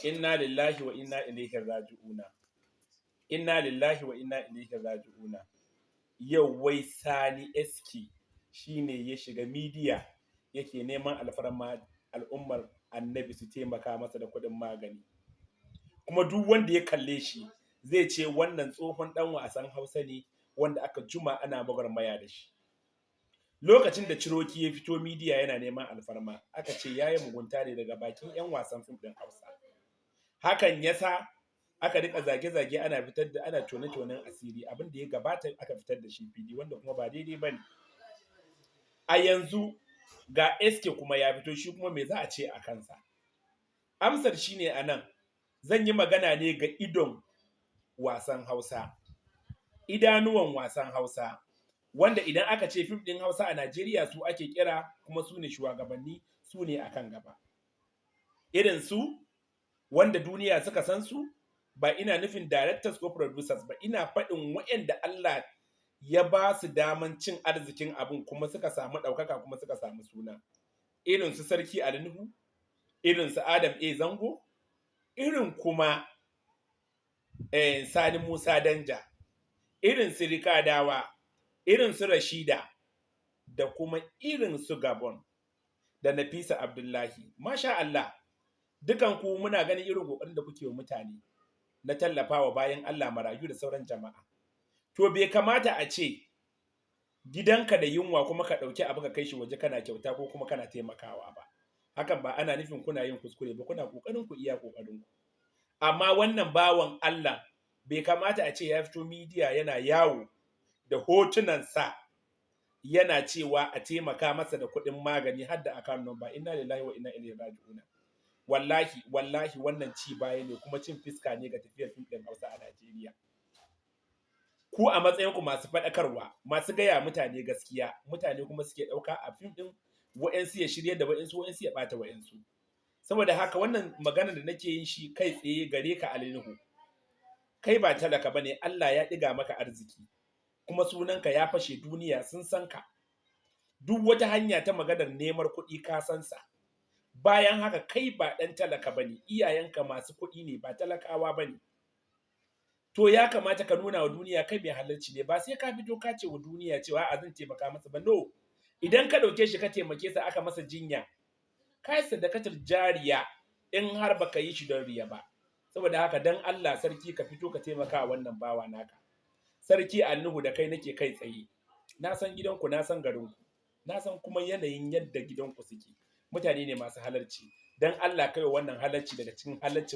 Inna lillahi wa inna ilaihi raji'una. Inna lillahi wa inna ilaihi raji'una. Yau wai Sani SK shine ya shiga midiya yake neman alfarma al'ummar Annabi su taimaka masa da kuɗin magani. Kuma duk wanda ya kalle shi zai ce wannan tsohon ɗan wasan Hausa ne wanda aka juma ana gwagwarmaya da shi. Lokacin da Ciroki ya fito midiya yana neman alfarma, aka ce ya yi mugunta ne daga bakin 'yan wasan fim ɗin Hausa. Hakan ya sa aka rika zage-zage, ana fitar da ana tone-tonen asiri, abin da ya gabata aka fitar da shi fili, wanda kuma ba daidai ba ne. A yanzu ga SK kuma ya fito, shi kuma me za a ce a kansa? Amsar shine, a nan zan yi magana ne ga idon wasan Hausa, idanuwan wasan Hausa, wanda idan aka ce fim ɗin Hausa a Najeriya, su ake kira, kuma su ne shugabanni, su ne akan gaba, irin su wanda duniya suka san su. Ba ina nufin directors ko producers ba, ina faɗin waɗanda Allah ya ba su daman cin arzikin abin, kuma suka samu ɗaukaka, kuma suka samu suna, irin su Sarki Ali Nuhu, irin su Adam A Zango, irin kuma Sani Musa Danja, irin su Rikadawa, irin su Rashida, da kuma irin su Gabon da Nafisa Abdullahi. Masha Allah, dukan ku muna ganin irin kokarin da kuke wa mutane na tallafawa bayan Allah, marayu da sauran jama'a. To, bai kamata a ce gidanka da yunwa kuma ka ɗauki abu ka kai shi waje kana kyauta ko kuma kana taimakawa ba. Hakan ba ana nufin kuna yin kuskure ba, kuna kokarin ku, iya kokarin ku. Amma wannan bawan Allah bai kamata a ce ya fito midiya yana yawo da hotunansa yana cewa a taimaka masa da kuɗin magani har da account number. Inna lillahi wa inna ilaihi raji'una. Wallahi, wallahi, wannan ci baya ne kuma cin fiska ne ga tafiyar fim ɗin Hausa a Najeriya. Ku a matsayinku masu faɗakarwa, masu gaya mutane gaskiya, mutane kuma suke ɗauka a fim ɗin, wa'yansu ya shirya da wa'yansu, wa'yansu ya ɓata wa'yansu. Saboda haka, wannan magana da nake yin shi kai tsaye gare ka, Ali Nuhu, kai ba talaka bane, Allah ya ɗiga maka arziki, kuma sunanka ya fashe, duniya sun san ka. Duk wata hanya ta maganar neman kuɗi ka san sa. Bayan haka, kai ba ɗan talaka bane, iyayenka masu kuɗi ne, ba talakawa bane. To, ya kamata ka nuna wa duniya kai mai halarci ne. Ba sai ka fito ka ce wa duniya cewa a zan taimaka masa ba. No, idan ka ɗauke shi ka taimake sa, aka masa jinya, ka yi sadakatar jariya, in har baka yi shi don riya ba. Saboda haka, dan Allah, sarki, ka fito ka taimaka wa wannan bawa naka. Sarki Ali Nuhu, da kai nake kai tsaye. Na san gidanku, na san garinku, na san kuma yanayin yadda gidanku suke, mutane ne masu halarci. Dan Allah, kai wannan halarci daga cikin halarcin.